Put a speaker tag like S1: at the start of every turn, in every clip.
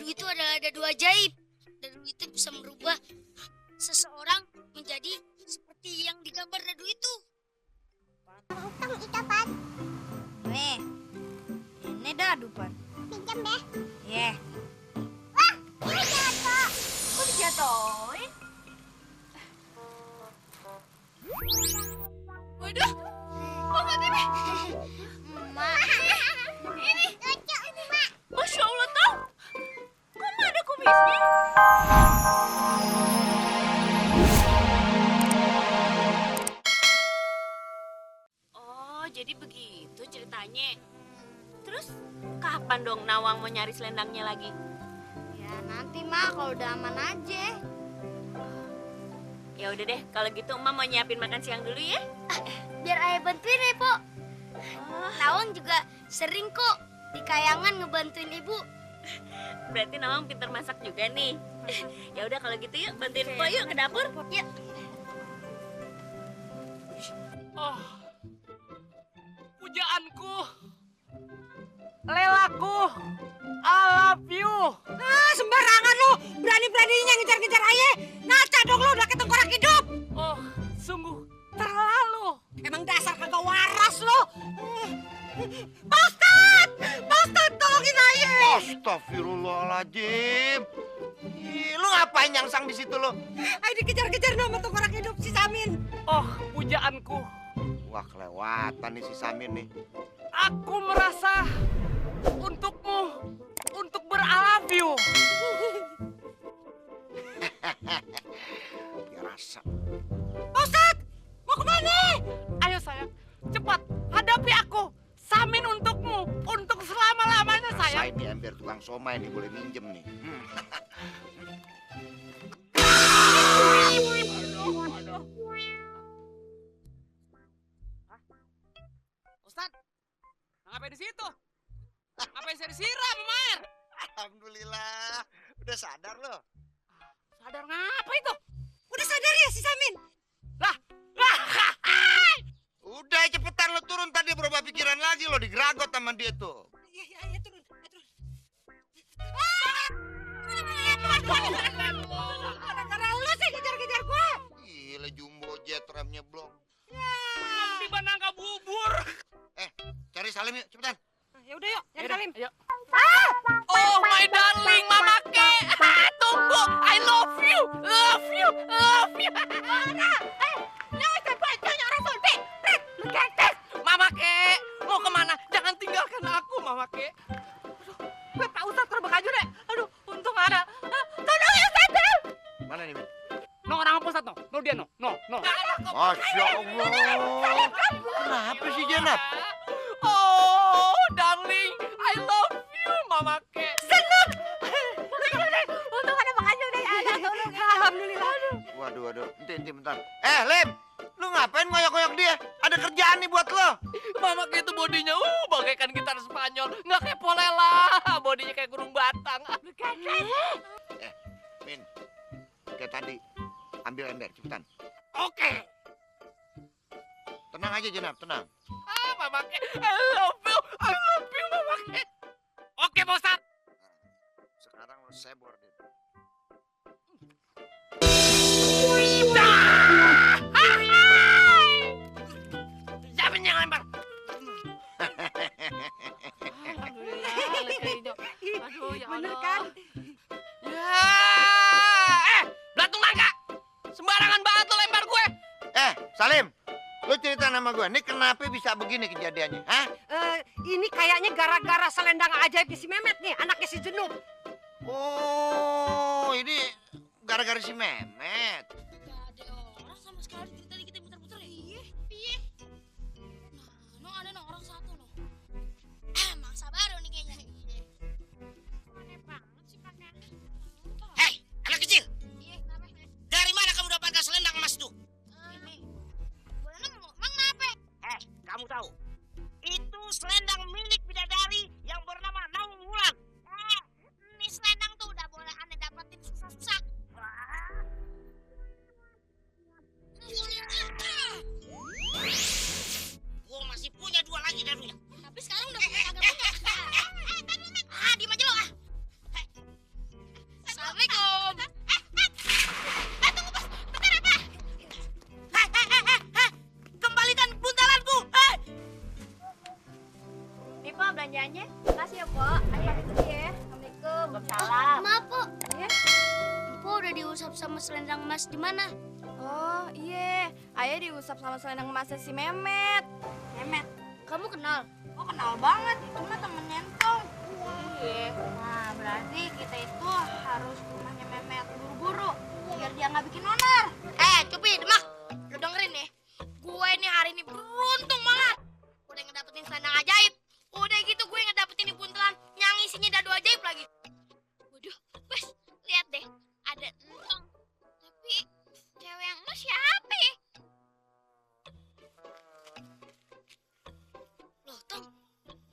S1: itu adalah dadu ajaib. Dadu itu bisa merubah seseorang menjadi seperti yang digambar dadu itu.
S2: Utang ika, Pan.
S3: Nih, ini dadu, Pan.
S2: Pinjam deh.
S3: Ye.
S2: Wah, ini jatuh.
S3: Kok dijatuhin? Waduh, kok nggak ini?
S2: Mak.
S3: Ini,
S2: Lucu, Mak.
S3: Masya Allah, tau. Kok nggak ada kumisnya? Oh, jadi begitu ceritanya. Terus, kapan dong Nawang mau nyari selendangnya lagi?
S2: Ya nanti, Mak, kalau udah aman aja.
S3: Ya udah deh, kalau gitu Emak mau nyiapin makan siang dulu ya.
S1: Biar ayah bantuin ya, Po. Nawang juga sering kok di kayangan ngebantuin ibu.
S3: Berarti Nawang pintar masak juga nih. Ya udah kalau gitu yuk bantuin Po yuk ke dapur. Yuk.
S4: Oh, pujaanku, lelaku, I love you.
S5: Sembarangan lu, berani-beraninya ngejar-ngejar ayah. Ngaca dong lu, udah ketengkorak hidup.
S4: Oh, sungguh terlalu.
S5: Emang dasar kagak waras lu. Pak Ustad, tolongin ayah.
S6: Astagfirullahaladzim. Ih, lu ngapain nyangsang di situ lu?
S5: Ayah dikejar-kejar sama tengkorak hidup si Samin.
S4: Oh, pujaanku,
S6: Wah, kelewatan nih si Samin nih.
S4: aku merasa untukmu, untuk ber-I love you.
S6: Dia rasa.
S5: Pak Ustad, mau kemana?
S4: Ayo sayang, cepat hadapi aku. Samin untukmu, untuk selama-lamanya sayang.
S6: Rasain di ember tukang somai nih, boleh minjem nih.
S4: Ustad, ngapain di situ? Ngapain saya disiram sama air?
S6: Alhamdulillah, udah sadar lo.
S4: Sadar ngapa itu?
S5: Udah sadar ya si Samin?
S4: Lah,
S6: Udah cepetan lo turun, tadi berubah pikiran lagi lo, digeragot sama dia tuh.
S5: Iya, turun. Gara-gara lu sih ngejar-ngejar gua.
S6: Gila, jumbo jet remnya blong.
S4: tiba nangka bubur.
S6: Cari Salim yuk, cepetan.
S5: Ya udah yuk, cari
S4: Yaudah,
S5: Salim.
S4: ayo. Oh my darling, Mama Ke. Tunggu, I love you, love you, love you. Mama Ke, mau kemana? Jangan tinggalkan aku, Mama Ke.
S5: Gue Pak Ustad terbang aja deh. Aduh, untung ada. Tolong ya, Ustad.
S6: Mana nih, Min?
S4: No orang apa Ustaz, no? No dia, no.
S6: Masya Allah. Kenapa sih, Jenab?
S4: Oh, darling, I love you, Mama Ke.
S5: Seneng. Untung ada makanya udah ada. Tolong ya. Alhamdulillah.
S6: Waduh, enti bentar. Lim, lu ngapain ngoyok-ngoyok dia? Ada kerjaan nih buat lo.
S4: Mama Ke itu bodinya, bagaikan gitar Spanyol. Nggak kayak Polela, bodinya kayak burung batang.
S6: Min, kayak tadi, ambil ember, cepetan.
S4: Oke.
S6: Tenang aja, Jenab, tenang.
S4: Mama Ke, I love you, Mama Ke. Oke, Pak Ustaz.
S6: Sekarang lo sebor dia.
S4: Siapa yang lempar? Aduh, ya
S5: Bener
S4: Allah.
S5: kan?
S4: Ya, belatung nangka. Sembarangan banget lo lempar gue.
S6: Salim, lu cerita nama gue, ini kenapa bisa begini kejadiannya, hah?
S5: Ini kayaknya gara-gara selendang ajaib si Mehmet nih, anaknya si Jenuh.
S6: Oh, ini gara-gara si Mehmet.
S1: Gak ada orang sama sekali dari tadi kita muter-muter. Iya. Nah, ada orang satu no. Mangsa baru nih kayaknya. Aneh banget sih pakaiannya.
S7: Hei, anak kecil,
S1: Iya, kenapa?
S7: dari mana kamu dapatkan selendang emas itu?
S1: Ini. Boleh nemu, emang kenapa?
S7: Kamu tahu, itu selendang milik bidadari yang bernama Nawang Wulan.
S1: Ini selendang tuh udah boleh aneh dapetin susah-susah.
S7: Gua masih punya dua lagi darunya.
S1: Tapi sekarang udah punya agak banyak. Diem aja lo ah.
S3: belanjaannya.
S2: Makasih ya, Pok. Ayah dulu ya. Assalamualaikum.
S3: Waalaikumsalam.
S1: Maaf, Po.
S2: Ya.
S1: Po udah diusap sama selendang emas di mana?
S2: Oh, iya. Ayah diusap sama selendang emasnya si Memet. Memet?
S1: Kamu kenal?
S2: Oh, kenal banget. Itu mah temen Nentong.
S3: Iya.
S2: Nah, berarti kita itu harus ke rumahnya Memet buru-buru. Biar dia nggak bikin onar.
S1: Cupi, Demak. Lu dengerin ya. Gue ini hari ini beruntung banget. Udah ngedapetin selendang ajaib. Udah gitu gue ngedapetin nih buntelan yang isinya dadu ajaib lagi. Waduh, Bes, lihat deh. Ada entong. Tapi cewek yang emas siapa ya? Loh, Tong.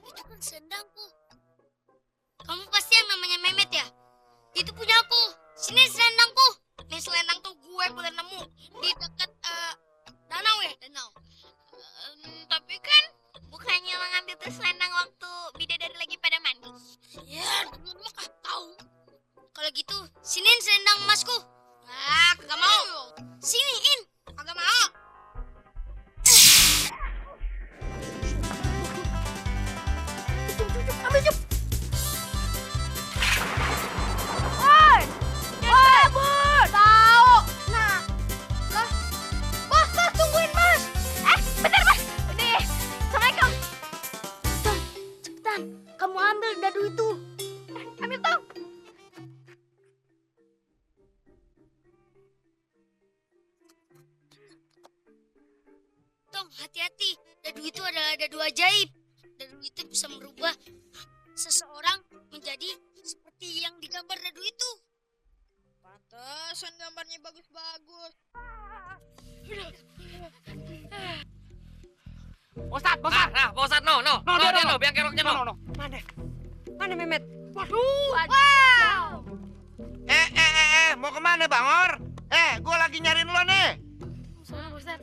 S1: Itu kan selendangku. Kamu pasti yang namanya Memet ya? Itu punya aku. Sini selendangku. Nih selendang tuh gue boleh nemu di dekat danau ya? Danau. Tapi kan bukannya lo ngambil tuh selendang waktu bidadari lagi pada mandi? Ya, dulu mah kagak tahu. Kalau gitu, siniin selendang emasku. Ah, kagak mau. Siniin, kagak mau. Ambil cup.
S2: Woi! Kabur! Tahu. Nah. Lah. Mas, tungguin, Mas.
S1: Bentar, Mas. Nih, Assalamualaikum. Tong, cepetan. Kamu ambil dadu itu. Ambil, Tong. Tong, hati-hati. Dadu itu adalah dadu ajaib. Dadu itu bisa merubah seseorang menjadi seperti yang digambar dadu itu.
S2: Pantesan gambarnya bagus-bagus.
S4: Ustad, nah, Pak Ustad, no, biang keroknya, no.
S5: Mana Memet?
S2: Wow.
S6: Mau kemana, Bangor? Gue lagi nyariin lo nih.
S1: Sana, Ustaz.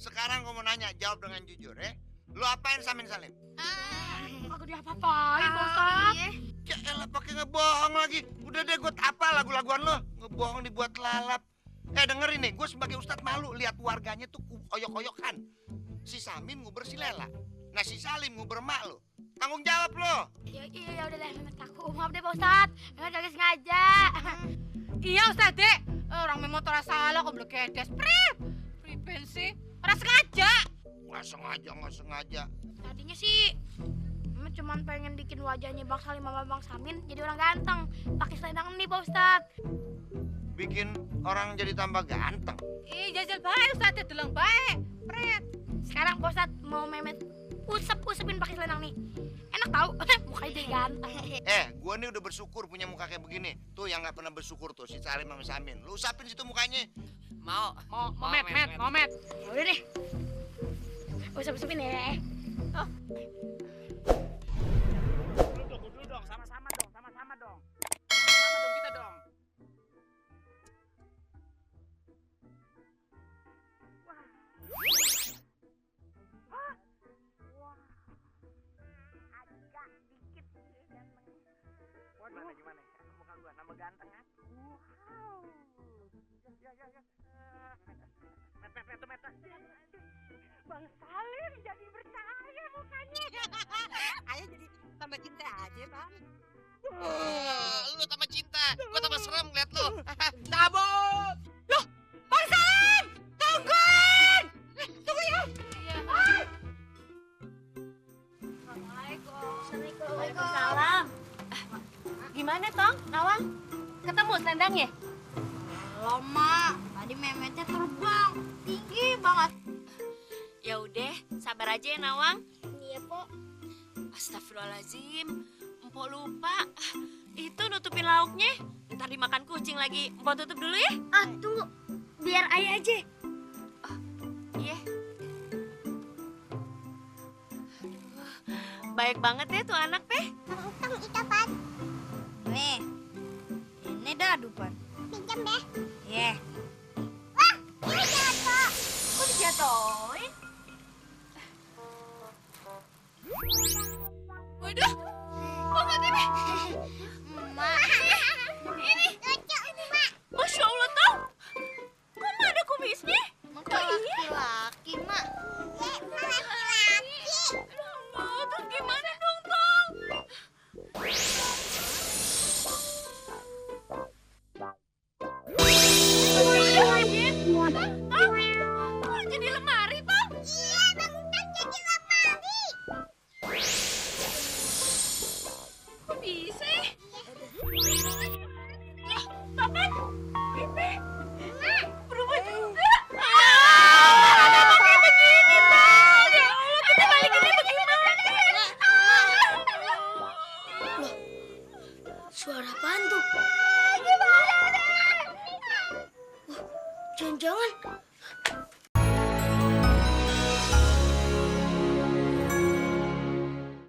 S6: Sekarang gue mau nanya, jawab dengan jujur, ya. Lu apain Samin Salim?
S1: Aku diapa-apain, Pak Ustaz.
S6: Ya elah, pakai ngebohong lagi. Udah deh, gue apa lagu-laguan lo. Ngebohong dibuat lalap. Dengerin nih, gue sebagai ustadz malu lihat warganya tuh oyok-oyokan. Si Samin nguber si Lela. Nah, si Salim nguber mak lo. Tanggung jawab lo.
S1: Ya udah deh, Memet aku. Maaf deh, Pak Ustaz. Memet kagak sengaja.
S5: Iya Ustaz, Dek. Orang Memet ora salah kok blegedes. Priben sih? Ora sengaja.
S6: Nggak sengaja.
S1: Tadinya sih Memet cuma pengen bikin wajahnya Bang Salim sama Bang Samin jadi orang ganteng. Pakai selendang ini, Pak Ustaz.
S6: Bikin orang jadi tambah ganteng.
S5: Jajal bae Ustaz, deleng bae. Pret.
S1: Sekarang Pak Ustaz mau Memet usep-usepin pakai selendang nih. Enak tau, mukanya jadi ganteng.
S6: Gue nih udah bersyukur punya muka kayak begini. Tuh yang nggak pernah bersyukur tuh si Salim sama Samin. Lu usapin situ mukanya.
S4: Mau
S5: Met.
S1: Ya udah deh. Usep-usepin ya.
S7: Dulu dong, sama-sama dong. Sama-sama dong kita dong. Waduh, gimana? Muka gua nambah ganteng kan? Wow. Ya. Met.
S5: Bang Salim jadi bercahaya mukanya. Ayah jadi tambah cinta aja, Bang.
S4: Lu tambah cinta, gua tambah serem ngeliat lu.
S5: Cabut. Loh, Bang Salim! Tungguin! Tunggu ya.
S3: Waalaikumsalam. Gimana, Tong? Nawang? Ketemu selendangnya?
S2: Belum, Mak. Tadi Memetnya terbang. Tinggi banget.
S3: Ya udah, sabar aja ya, Nawang.
S2: Iya, Pok.
S3: Astagfirullahaladzim, Empok lupa. Itu nutupin lauknya. Ntar dimakan kucing lagi. Empok tutup dulu ya.
S1: Tunggu. Biar ayah aja.
S3: Iya. Baik banget ya tuh anak, Peh.
S2: Untung ikapan. Nih. Ini dadu, Pan. Pinjam deh. Iya. Wah, ini jatuh.
S3: Kok dijatuhin?
S1: Waduh,